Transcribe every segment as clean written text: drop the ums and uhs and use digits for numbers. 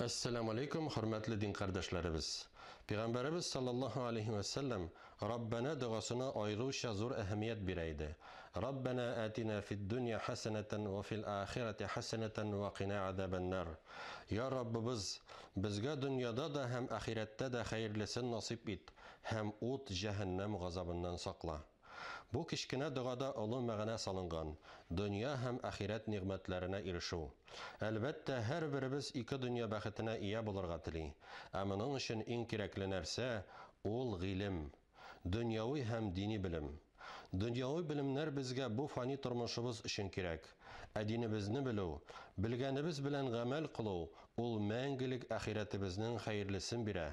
Әссәламү алейкум, хөрмәтле дин кардәшләребез! Пәйгамбәребез саллаллаһу алейһи вә сәлләм Раббәнә догасына аеруча зур әһәмият бирә иде. Раббәнә атина фид-дөнья хәсәнәтән вә фил ахирәти хәсәнәтән вә кина азабән-нар. Я Раббыбыз, безгә дөньяда да һәм ахирәттә дә хәерлесен насыйп ит һәм ут җәһәннәм газабыннан сакла. Бу кечкенә догада олы мәгънә салынган, дөнья һәм ахирәт нигъмәтләренә ирешү. Әлбәттә, һәрберебез ике дөнья бәхетенә ия булырга тели. Ә моның өчен иң кирәкле нәрсә, ул гыйлем. Дөньяви һәм дини белем. Дөньяви белемнәр безгә бу фани тормышыбыз өчен кирәк. Ә динебезне белү, белгәнебез белән гамәл кылу, ул мәңгелек ахирәтебезнең хәерлесен бирә,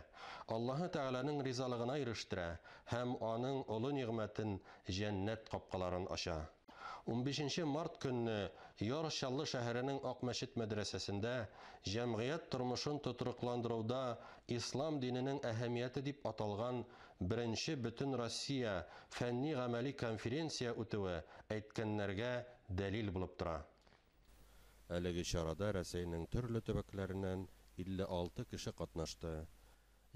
Аллаһы Тәгаләнең ризалыгына ирештерә һәм Аның олы нигъмәтен, җәннәт капкаларын ача. Унбишенче март көнне Яр Чаллы шәһәренең Ак мәчет мәдрәсәсендә Җәмгыять тормышын тотрыкландыруда ислам диненең әһәмияте дип аталган беренче Бөтенроссия фәнни-гамәли конференция үтүе әйткәннәргә дәлил булып тора. Әлеге чарада Рәсәйнең төрле төбәкләреннән 56 кеше катнашты.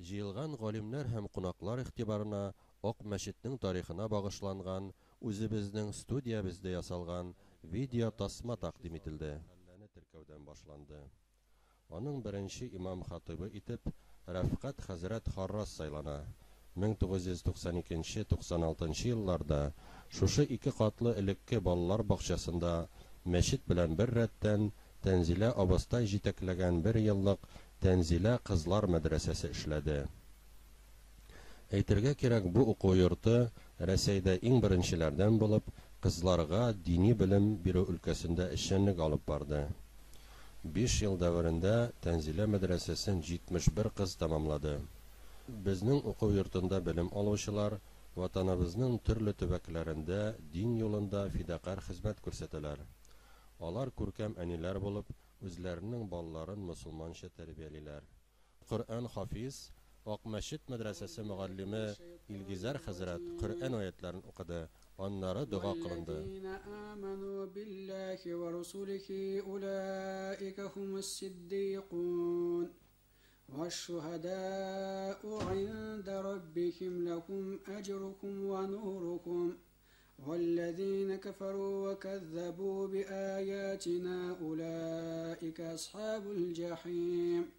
Җыелган галимнәр һәм кунаклар игътибарына Ак мәчетнең тарихына багышланган үзебезнең студиябездә ясалган видеотасма тәкъдим ителде. Мәхәлләне теркәүдән башланды. Аның беренче имам-хатыйбы итеп Рәфкать хәзрәт Харрас сайлана. 1992 96 елларда шушы ике катлы элекке балалар бакчасында мәчет белән бер рәттән Тәнзилә абыстай җитәкләгән бер еллык Тәнзилә кызлар мәдрәсәсе эшләде. Әйтергә кирәк, бу уку йорты Рәсәйдә иң беренчеләрдән булып кызларга дини белем бирү өлкәсендә эшчәнлек алып барды. Биш ел дәверендә Тәнзилә мәдрәсәсен 71 кыз тәмамлады. Безнең уку йортында белем алучылар Ватаныбызның төрле төбәкләрендә дин юлында фидакарь хезмәт күрсәтәләр. Алар күркәм әниләр булып, үзләренең балаларын мосылманча тәрбиялиләр. Коръән хафиз, Ак мәчет мәдрәсәсе мөгаллиме Илгизәр хәзрәт Коръән аятьләрен укыды, аннары дога кылынды. والذين كفروا وكذبوا بآياتنا أولئك أصحاب الجحيم.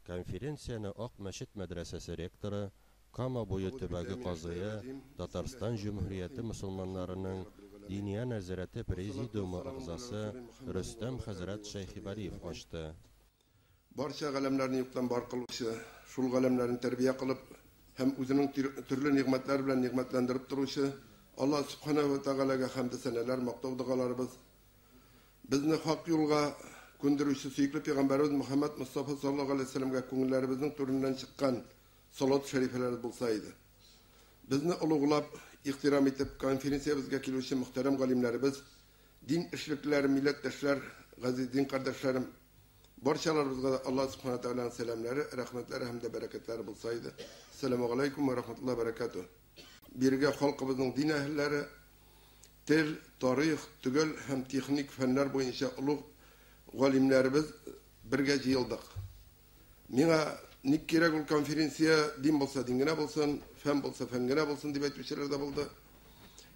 Конференцияне Ак мәчет мәдрәсәсе ректоры, Кама буе төбәге казые, Татарстан Җөмһүрияте мөселманнарының Диния нәзарәте президиумы әгъзасы Рөстәм хәзрәт Шәйхевәлиев ачты. Барча галәмнәрне юктан бар кылучы, шул галәмнәрне тәрбия кылып һәм Үзенең төрле нигъмәтләр белән нигъмәтләндереп торучы Аллаһ Сүбхәнәһү вә Тәгаләгә хәмде-сәнәләр, мактау догаларыбыз, безне хак юлга күндерүче сөекле пәйгамбәребез Мөхәммәд Мостафа саллаллаһу галәйһи ва сәлләмгә күңелләребезнең түреннән чыккан салават шәрифәләребез булса иде. Безне олуглап, ихтирам итеп, конференциябезгә килүче мөхтәрәм галимнәребез, дин эшлеклеләре, милләттәшләр, газиз дин кардәшләрем, барчаларыбызга да Аллаһ Сүбхәнәһү вә Тәгаләнең сәламнәре, рәхмәтләре һәм дә бәрәкәтләре булса иде. Әссәламү галәйкүм вә рәхмәтуллаһи вә бәрәкәтүһ. Бирегә халкыбызның дин әһелләре, тел, тарих, төгәл һәм техник фәннәр буенча олуг галимнәребез бергә җыелдык. Миңа ник кирәк ул конференция, дин булса дин генә булсын, фән булса фән генә булсын дип әйтүчеләр дә булды.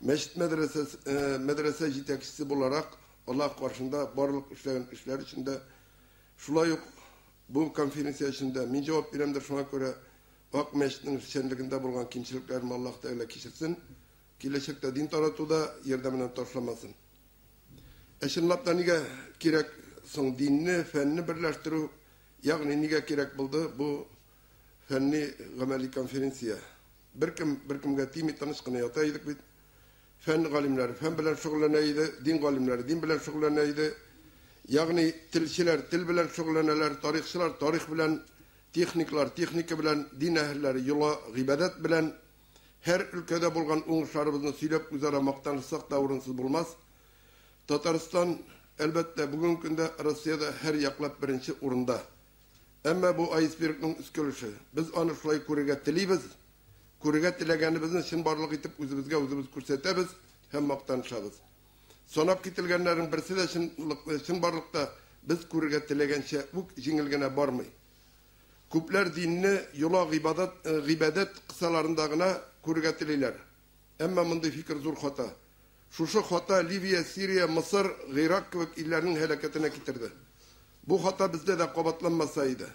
Мәчет мәдрәсәсе, э, мәдрәсә җитәкчесе буларак, Аллаһ каршында барлык эшләгән эшләр өчен дә, шулай ук бу конференция өчен дә мин җавап бирәмдер, шуңа күрә Ак мәчетнең эшчәнлегендә булган кимчелекләрне Аллаһ Тәгалә кичерсен, киләчәктә дин таратуда ярдәменнән ташламасын. Ә чынлап та нигә кирәк соң динне, фәнне берләштерү, ягъни нигә кирәк булды бу фәнни гамәли конференция? Беркем беркемгә тими тыныч кына ята идек бит. Фән галимнәре фән белән шөгыльләнә иде, дин галимнәре дин белән шөгыльләнә иде. Ягъни телчеләр тел белән шөгыльләнәләр, тарихчылар тарих белән, техниклар техника белән, дин әһелләре йола, гыйбадәт белән. Һәр өлкәдә булган уңышларыбызны сөйләп үзара мактанышсак та урынсыз булмас. Татарстан, әлбәттә, бүгенге көндә Россиядә һәр яклап беренче урында. Әмма бу айсбергның өске өлеше. Без аны шулай күрергә телибез. Күрергә теләгәнебезне чынбарлык итеп үзебезгә үзебез күрсәтәбез һәм мактанышабыз. Санап кителгәннәрнең берсе дә чынбарлыкта без күрергә теләгәнчә үк җиңел генә бармый. Күпләр динне йола гыйбадәт кысаларында гына күрергә телиләр. Әмма мондый фикер зур хата. Шушы хата Ливия, Сирия, Мысыр, Гыйрак кебек илләрнең һәлакәтенә китерде. Бу хата бездә дә кабатланмаса иде.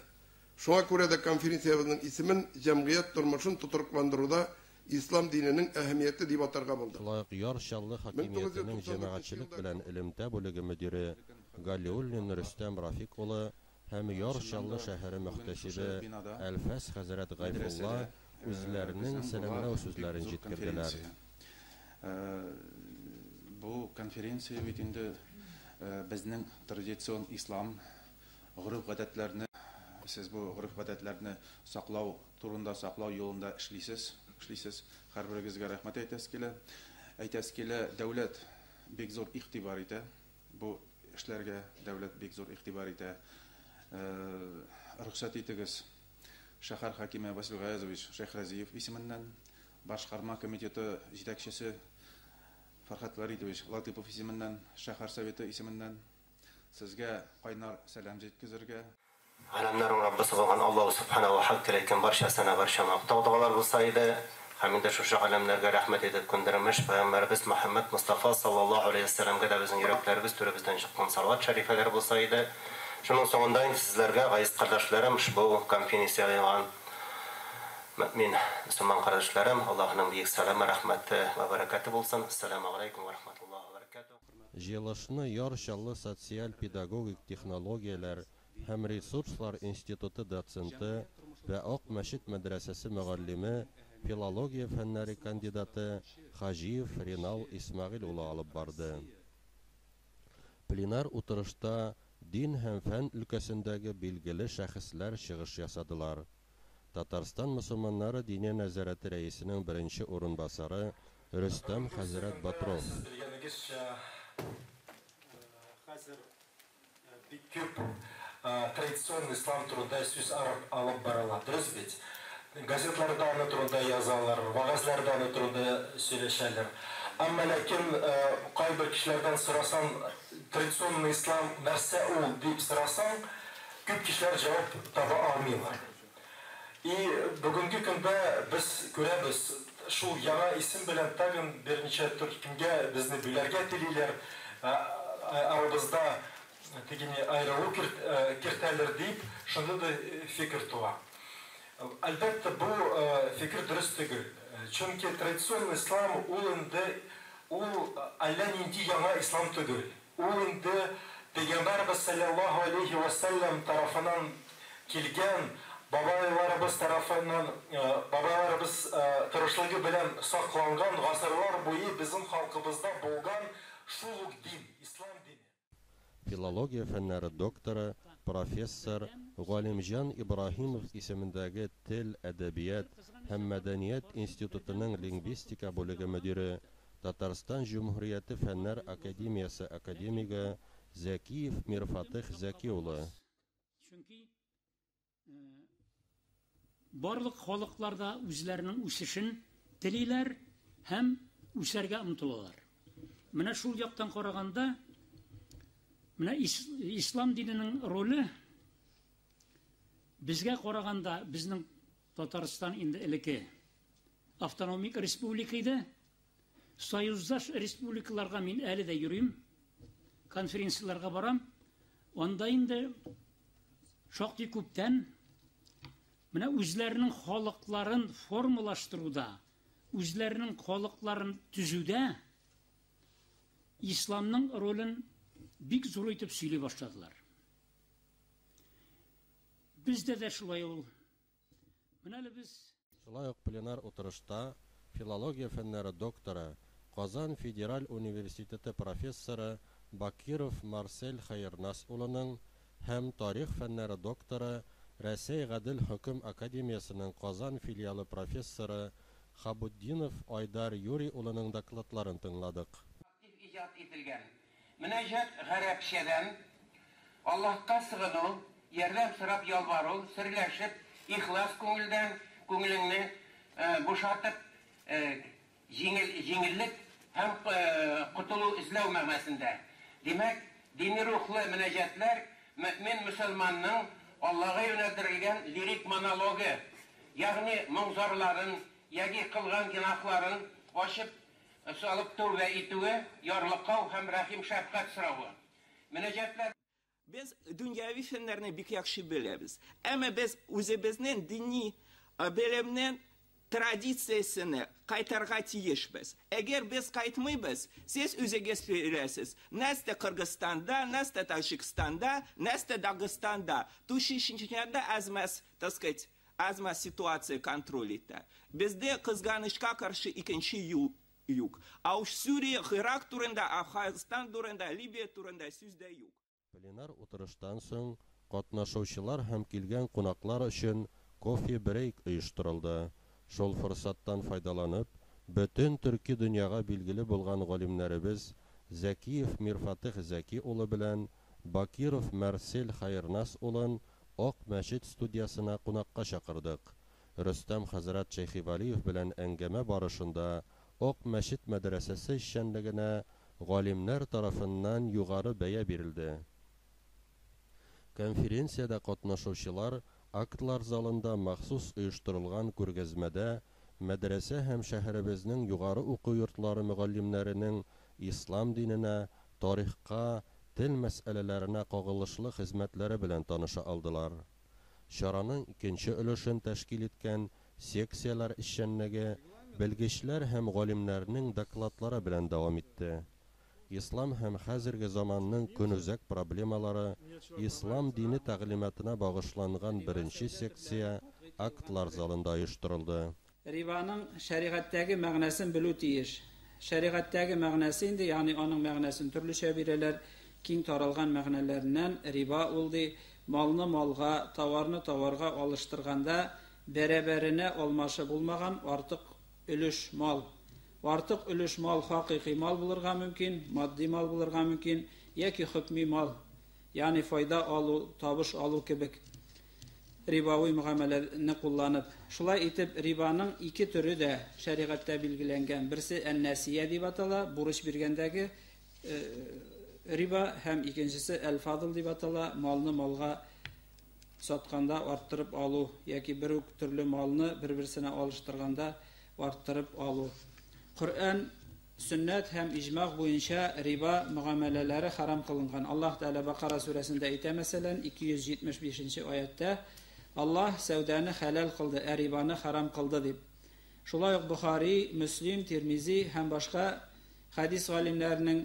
Шуңа күрә дә конференциябезнең исемен җәмгыять тормышын тотрыкландыруда ислам диненең әһәмияте дип атарга булдык. Шулай ук Яр Чаллы хакимиятенең җәмәгатьчелек белән элемтә бүлеге мөдире Галиуллин Рөстәм Рафик улы һәм Яр Чаллы шәһәре мөхтәсибе Әлфәс хәзрәт Гайфулла үзләренең сәламләү сүзләрен җиткерделәр. Бу конференция бит инде безнең традицион ислам гореф-гадәтләрне, сез бу гореф-гадәтләрне саклау турында, саклау юлында эшлисез, эшлисез. Һәрберегезгә рәхмәт әйтәсе килә. Әйтәсе килә, дәүләт бик зур игътибар итә. Бу эшләргә дәүләт бик зур игътибар итә. Рөхсәт итегез, шәһәр хакиме Васил Гаязович Шәйхразиев исеменнән, башкарма комитеты җитәкчесе Фәрхат Вәритович Латыпов исеменнән, шәһәр советы исеменнән сезгә кайнар сәлам җиткезергә. Галәмнәрнең Раббысы булган Аллаһу субхана ва хак әйткән барча сәна, барча мактау догалар булса иде. Һәм инде шушы галәмнәргә рәхмәт итеп көндермеш пәйгамбәребез Мөхәммәд Мустафа саллаллаһу алейһи ва сәлләмгә дә безнең йөрәкләребез түребездән чыккан салават шәрифәләр булса иде. Шуның соңында инде сезләргә, газиз кардәшләрем, ошбу конференциягә җыелган мөмин мөселман кардәшләрем, Аллаһның бөек сәламе, рәхмәте вә бәрәкәте булсын. Ассаламу алейкум ва рахматуллаһи ва баракатуһ. Җыелышны Яр Чаллы социаль-педагогик технологияләр һәм ресурслар институты доценты вә Ак мәчет мәдрәсәсе мөгаллиме, филология фәннәре кандидаты Хаҗиев Ринал Исмәгыйль улы алып барды. Пленар утырышта дин һәм фән өлкәсендәге билгеле шәхесләр чыгыш ясадылар. Татарстан мөселманнары Диния нәзарәте рәисенең беренче урынбасары Рөстәм хәзрәт Батров. Сез белгәнегезчә, хәзер бик күп традицион ислам турында сүз алып барыла. Дөрес бит? Газетларда аны турында язалар, вәгазьләрдә аны турында сөйләшәләр. Әмма ләкин кайбер кешеләрдән сорасаң, традиционный ислам нәрсә ул дип сорасаң, күп кешеләр җавап таба алмыйлар. И бүгенге көндә без күрәбез, шул яңа исем белән тагын берничә төркемгә безне бүләргә телиләр, арабызда тегене аерылу кертәләр дип, шунда да фикер туа. Әлбәттә, бу фикер дөрес түгел. Чөнки традицион ислам ул инде ул әллә нинди яңа ислам түгел. Ул инде Пәйгамбәрбез саллаллаһу алейхи ва саллям тарафыннан килгән, бабайларыбыз тарафыннан, бабайларыбыз тырышлыгы белән сакланган гасырлар буе безнең халкыбызда булган шул ук дин, ислам дине. Филология фәннәре докторы, профессор Галимҗан Ибраһимов исемендәге Тел, әдәбият һәм мәдәният институтының лингвистика бүлеге мөдире, Татарстан Җөмһүрияте Фәннәр академиясе академигы Зәкиев Мирфатых Зәки улы. Чөнки барлык халыклар да үзләренең үсешен телиләр һәм үсәргә омтылалар. Менә шул яктан караганда, менә ислам диненең роле безгә караганда, безнең Татарстан инде элекке автономик республика иде. Союздаш республикаларга мин әле дә йөрим, конференцияләргә барам. Анда инде шактый күптән менә үзләренең халыкларын формалаштыруда, үзләренең халыкларын төзүдә исламның ролен бик зур итеп сөйли башладылар. Бездә дә шулай ул. Менә әле без Шулай ук пленар утырышта филология фәннәре докторы, Казан федераль университеты профессоры Бакиров Марсель Хәернас улының һәм тарих фәннәре докторы, Рәсәй гадел хөкем академиясенең Казан филиалы профессоры Хабутдинов Айдар Юрий улының докладларын тыңладык. Актив иҗат ителгән. Мөнәҗәт гарәпчәдән Аллаһка сыгыну, ярдәм сорап ялвару, серләшеп, ихлас күңелдән күңелеңне бушатып, җиңел, җиңеллек һәм котылу эзләү мәгънәсендә. Димәк, дини рухлы мөнәҗәтләр мөэмин мөселманның Аллага юнәлдерелгән лирик монологы, ягъни моң-зарларын яки кылган гөнаһларын ачып салып тәүбә итүе, ярлыкау һәм рәхим-шәфкать соравы. Мөнәҗәтләр. Без дөньяви фәннәрне бик яхшы беләбез. Әмма без үзебезнең дини белемнең традициясенә кайтарга тиешбез. Әгәр без кайтмыйбыз, сез үзегез беләсез, нәрсә Кыргызстанда, нәрсә Таҗикстанда, нәрсә Дагыстанда, тучи Чечняда әз-мәз, так сказать, әз-мәз ситуация контроль итә. Бездә, кызганычка каршы, икенче юл юк. Ә уж Сүрия, Гыйрак турында, Әфганстан турында, Либия турында сүз дә юк. Пленар утырыштан соң, катнашучылар һәм килгән кунаклар өчен кофе-брейк оештырылды. Шул форсаттан файдаланып, бөтен төрки дөньяга билгеле булган галимнәребез Зәкиев Мирфатыйх Зәки улы белән Бакиров Марсель Хәернас улын Ак мәчет студиясенә кунакка чакырдык. Рөстәм хәзрәт Шәйхевәлиев белән әңгәмә барышында Ак мәчет мәдрәсәсе эшчәнлегенә галимнәр тарафыннан югары бәя бирелде. Конференциядә катнашучылар актлар залында махсус оештырылган күргәзмәдә мәдрәсә һәм шәһәребезнең югары уку йортлары мөгаллимнәренең ислам диненә, тарихка, тел мәсьәләләренә кагылышлы хезмәтләре белән таныша алдылар. Чараның икенче өлешен тәшкил иткән секцияләр эшчәнлеге белгечләр һәм галимнәрнең докладлары белән дәвам итте. Ислам һәм хәзерге заманның көнүзәк проблемалары, ислам дине тәгълиматына багышланган беренче секция актлар залында оештырылды. Рибаның шәригатьтәге мәгънәсен белү тиеш. Шәригатьтәге мәгънәсе инде, ягъни аның мәгънәсен төрлечә бирәләр, киң таралган мәгънәләреннән риба ул ди, малны малга, товарны товарга алыштырганда бәрабәренә алмашы булмаган артык өлеш мал. Артык өлеш мал хакыйкый мал булырга мөмкин, матди мал булырга мөмкин, яки хөкми мал, ягъни файда алу, табыш алу кебек рибавый мөгамәләне кулланып. Шулай итеп, рибаның ике төре дә шәригатьтә билгеләнгән. Берсе ән-нәсия дип атала, бурыч биргәндәге риба, һәм икенчесе әл-фадл дип атала, малны малга сатканда арттырып алу яки бер үк төрле малны бер-берсенә алыштырганда арттырып алу. Коръән, сөннәт һәм иҗмаг буенча риба мөгамәләләре харам кылынган. Аллаһ Тәгалә Бакара сүрәсендә әйтә, мәсәлән, 275 нче аятьтә, Аллаһ сәүдәне хәләл кылды, ә рибаны харам кылды дип. Шулай ук Бохари, Мөслим, Тирмизи һәм башка хәдис галимнәренең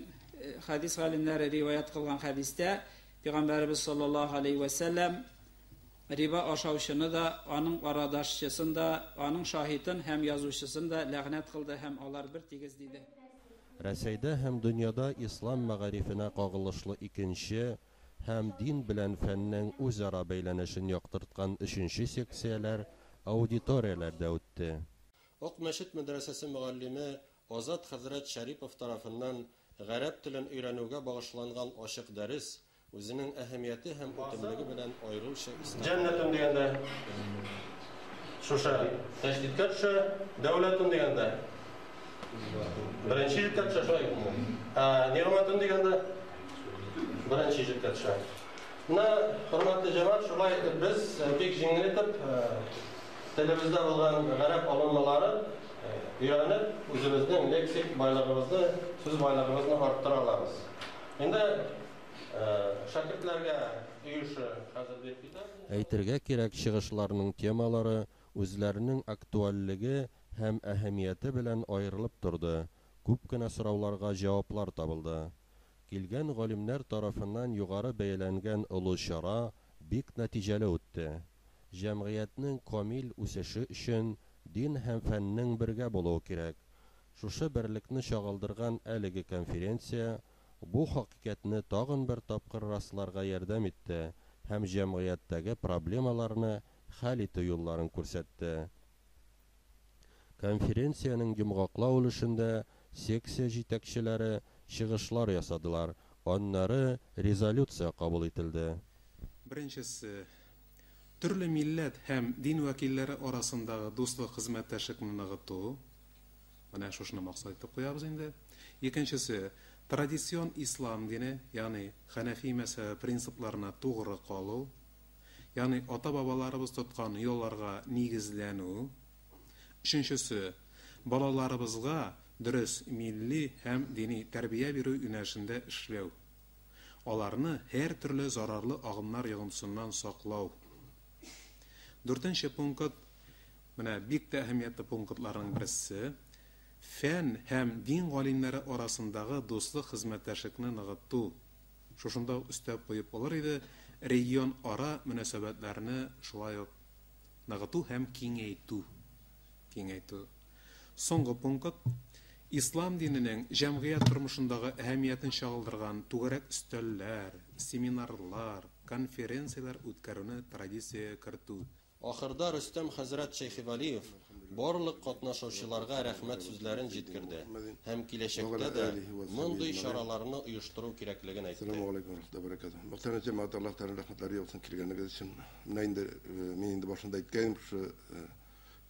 хәдис галимнәре риваять кылган хәдистә Пәйгамбәребез саллаллаһу алейһи вә сәлләм риба ашаучыны да, аның арадашчысын да, аның шаһитын һәм язучысын да ләгънәт кылды һәм алар бер тигез диде. Рәсәйдә һәм дөньяда ислам мәгарифенә кагылышлы икенче һәм дин белән фәннең үзара бәйләнешен яктырткан өченче секцияләр аудиторияләрдә үтте. Ак мәчет мәдрәсәсе мөгаллиме Азат хәзрәт Шәрипов тарафыннан гарәп телен өйрәнүгә багышланган ачык дәрес үзенең әһәмияте һәм үтемлеге белән аеруча истә. Җәннәтун дигәндә шушы тәҗдидкә төшә, дәүләтун дигәндә беренче иҗеккә төшә, шулай бит? Ә нигъмәтун дигәндә беренче иҗеккә төшә. Менә, хөрмәтле җәмәгать, шулай итеп без бик җиңел итеп телебездә булган гарәп алынмалары Өйрәнеп, үзебезнең лексик байлыгыбызны, сүз байлыгыбызны арттыра алабыз. Инде шәкертләргә өй эше хәзер биреп китәбез. Әйтергә кирәк, чыгышларның темалары үзләренең актуальлеге һәм әһәмияте белән аерылып торды, күп кенә сорауларга җаваплар табылды. Килгән галимнәр тарафыннан югары бәяләнгән олы чара бик нәтиҗәле үтте. Җәмгыятьнең камил үсеше өчен дин һәм фәннең бергә булуы кирәк. Шушы берлекне чагылдырган әлеге конференция бу хакыйкатьне тагын бер тапкыр расларга ярдәм итте һәм җәмгыятьтәге проблемаларны хәл итү юлларын күрсәтте. Конференциянең йомгаклау өлешендә секция җитәкчеләре чыгышлар ясадылар, аннары резолюция кабул ителде. Беренчесе, Төрле милләт һәм дин вәкилләре арасындагы дуслык хезмәттәшлекне ныгыту. Менә шушыны максат итеп куябыз инде. Икенчесе, традицион ислам дине, ягъни хәнәфи мәзһәбе принципларына тугры калу, ягъни ата-бабаларыбыз тоткан йолаларга нигезләнү. Өченчесе, балаларыбызга дөрес милли һәм дини тәрбия бирү юнәлешендә эшләү. Аларны һәртөрле зарарлы агымнар йогынтысыннан саклау. Дүртенче пункт, менә бик тә әһәмиятле пунктларның берсе, фән һәм дин галимнәре арасындагы дуслык хезмәттәшлекне ныгыту. Шушында ук өстәп куеп булыр иде, регионара мөнәсәбәтләрне шулай ук ныгыту һәм киңәйтү. Киңәйтү. Соңгы пункт, ислам диненең җәмгыять тормышындагы әһәмиятен чагылдырган түгәрәк өстәлләр, семинарлар, конференцияләр үткәрүне традициягә кертү. Ахырда Рөстәм хәзрәт Шәйхевәлиев барлык катнашучыларга рәхмәт сүзләрен җиткерде һәм киләчәктә дә мондый чараларны оештыру кирәклеген әйтте. Әссәламү галәйкүм вә рахмәтуллаһи вә бәрәкәтүһ. Мөхтәрәм җәмәгать, Аллаһ Тәгаләнең рәхмәтләре яусын килгәнегез өчен. Менә инде мин инде башында әйткән идем, шушы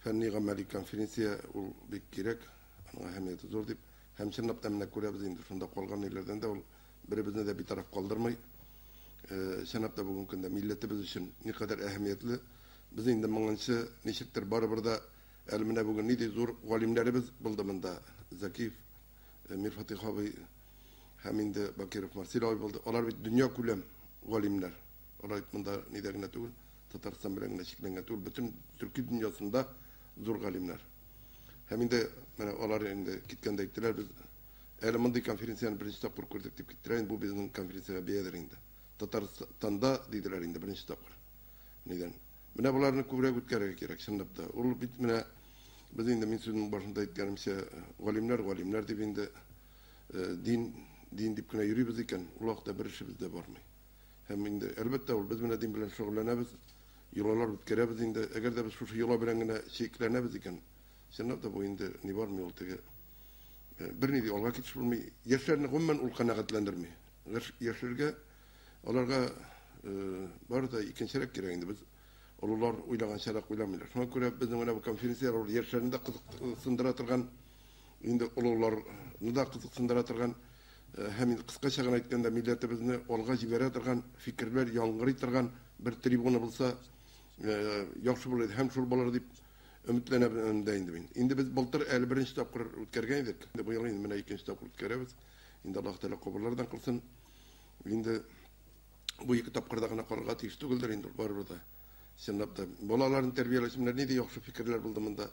фәнни-гамәли конференция ул бик кирәк, аның әһәмияте зур дип. Һәм чынлап та менә күрәбез инде шунда калган ниләрдән дә ул беребезне дә битараф калдырмый. Чынлап та бүгенге көндә милләтебез өчен никадәр әһәмиятле. Без инде моңынчы ничектер барыбер да әле менә бүген нинди зур галимнәребез булды монда. Зәкиев, Мирфатыйх абый һәм инде Бакиров Марсил абый булды. Алар бит дөнья күләм галимнәр. Алар бит монда нидә генә түгел, Татарстан белән генә чикләнгән түгел, бөтен төрки дөньясында зур галимнәр. Һәм инде менә алар инде киткәндә әйттеләр, без әле мондый конференцияне беренче тапкыр күрдек дип киттеләр. Инде бу безнең конференциягә бәядер инде. Татарстанда диделәр инде беренче тапкыр. Нидән? Менә боларны күбрәк үткәрергә кирәк, чынлап та. Ул бит менә без инде мин сүзнең башында әйткәнемчә, галимнәр, галимнәр дип инде дин, дин дип кенә йөрибез икән, ул вакытта бер эшебез дә бармый. Һәм инде, әлбәттә, ул без менә дин белән шөгыльләнәбез, йолалар үткәрәбез инде. Әгәр дә без шушы йола белән генә чикләнәбез икән, чынлап та бу инде ни бармый ул теге берни дә алга китеш булмый. Яшьләрне гомумән ул канәгатьләндерми. Яшьләргә аларга бары да икенчерәк кирәк инде. Без олылар уйлаганчарак уйламыйлар. Шуңа күрә безнең менә бу конференцияләр ул яшьләрне дә кызыксындыра торган, инде олыларны да кызыксындыра торган һәм инде кыскача гына әйткәндә милләтебезне алга җибәрә торган фикерләр яңгырый торган бер трибуна булса яхшы булыр иде. Һәм шул булыр дип өметләнәм дә инде мин. Инде без былтыр әле беренче тапкыр үткәргән идек. Инде быел инде менә икенче тапкыр үткәрәбез. Инде Аллаһ Тәгалә кабуллардан кылсын. Инде бу ике тапкырда гына калырга тиеш түгелдер инде барыбер дә. Чынлап та балаларны тәрбияләү менә нинди яхшы фикерләр булды монда.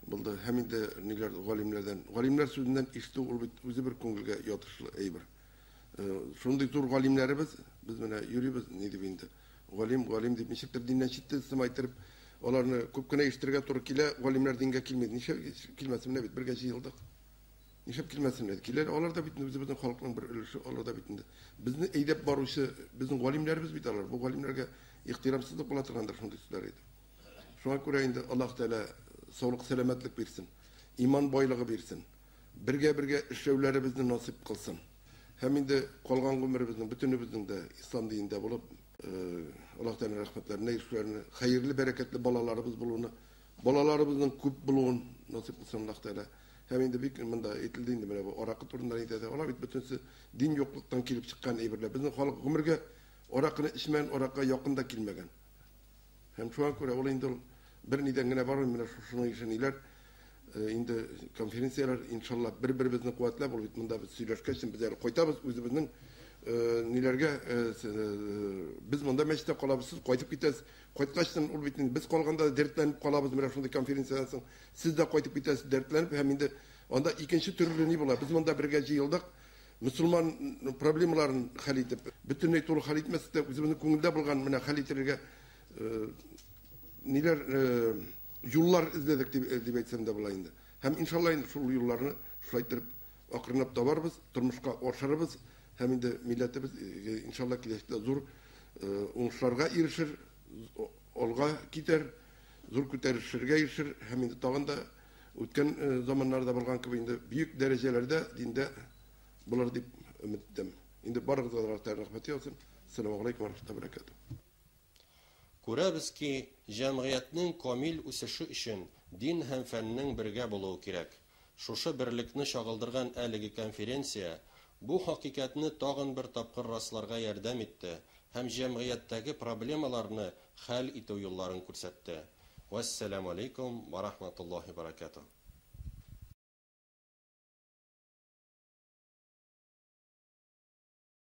Булды. Һәм инде ниләр галимнәрдән. Галимнәр сүзеннән ишетү ул бит үзе бер күңелгә ятышлы әйбер. Шундый зур галимнәребез, без менә йөрибез, ни дип инде. Галим, галим дип ничектер диннән читтә сымайтырып, аларны күп кенә ишетергә туры килә, галимнәр дингә килми. Нишләп килмәсен, менә бит бергә җыелдык. Нишләп килмәсен? Киләр, алар да бит үзебезнең халыкның бер өлеше, алар да бит инде. Безне әйдәп баручы, безнең галимнәребез бит алар. Бу галимнәргә ихтирамсызлык була торгандыр шундый сүзләр әйтеп. Шуңа күрә инде Аллаһ Тәгалә саулык, сәламәтлек бирсен, иман байлыгы бирсен, бергә-бергә эшләүләребезне насыйп кылсын. Һәм инде калган гомеребезнең бөтенебезнең дә ислам динендә булып, Аллаһ Тәгаләнең рәхмәтләренә ирешүләрне, хәерле, бәрәкәтле балаларыбыз булуны, балаларыбызның күп булуын насыйп кылсын Аллаһ Тәгалә. Һәм инде бик монда әйтелде инде менә бу аракы турында әйтә. Алар бит бөтенесе дин юклыктан килеп чыккан әйберләр. Безнең халык гомергә аракыны эчмәгән, аракыга якын да килмәгән. Һәм шуңа күрә ул инде ул бер нидән генә бармый, менә шушының ише ниләр инде конференцияләр, иншалла, бер-беребезне куәтләп, ул бит монда без сөйләшкәч, без әле кайтабыз үзебезнең ниләргә, без монда мәчеттә калабыз, сез кайтып китәсез. Кайткачтан ул бит инде без калганда дәртләнеп калабыз, менә шундый конференциядән соң сез дә кайтып китәсез дәртләнеп, һәм инде анда икенче төрле ни була. Без монда бергә җыелдык, мөселман проблемаларын хәл итеп, бөтенләй тулы хәл итмәсәк тә, үзебезнең күңелдә булган менә хәл итәргә ниләр юллар эзләдек дип әйтсәм дә була инде. Һәм иншалла инде шул юлларны шулай итеп акрынлап табарбыз, тормышка ашырырбыз һәм инде милләтебез иншалла киләчәктә зур уңышларга ирешер, алга китәр, зур күтәрелешләргә ирешер һәм инде тагын да үткән заманнарда булган кебек инде бөек дәрәҗәләрдә диндә булыр дип өмет итәм. Инде барыгызга да рәхмәт яусын. Ассаламу алейкум ва рахматуллаһи ва баракатуһ. Күрәбез ки, җәмгыятьнең камил үсеше өчен дин һәм фәннең бергә булуы кирәк. Шушы берлекне чагылдырган әлеге конференция бу хакыйкатьне тагын бер тапкыр расларга ярдәм итте һәм җәмгыятьтәге проблемаларны хәл итү юлларын күрсәтте. Вәссәламү алейкум вә рахматуллаһи вә баракатуһ.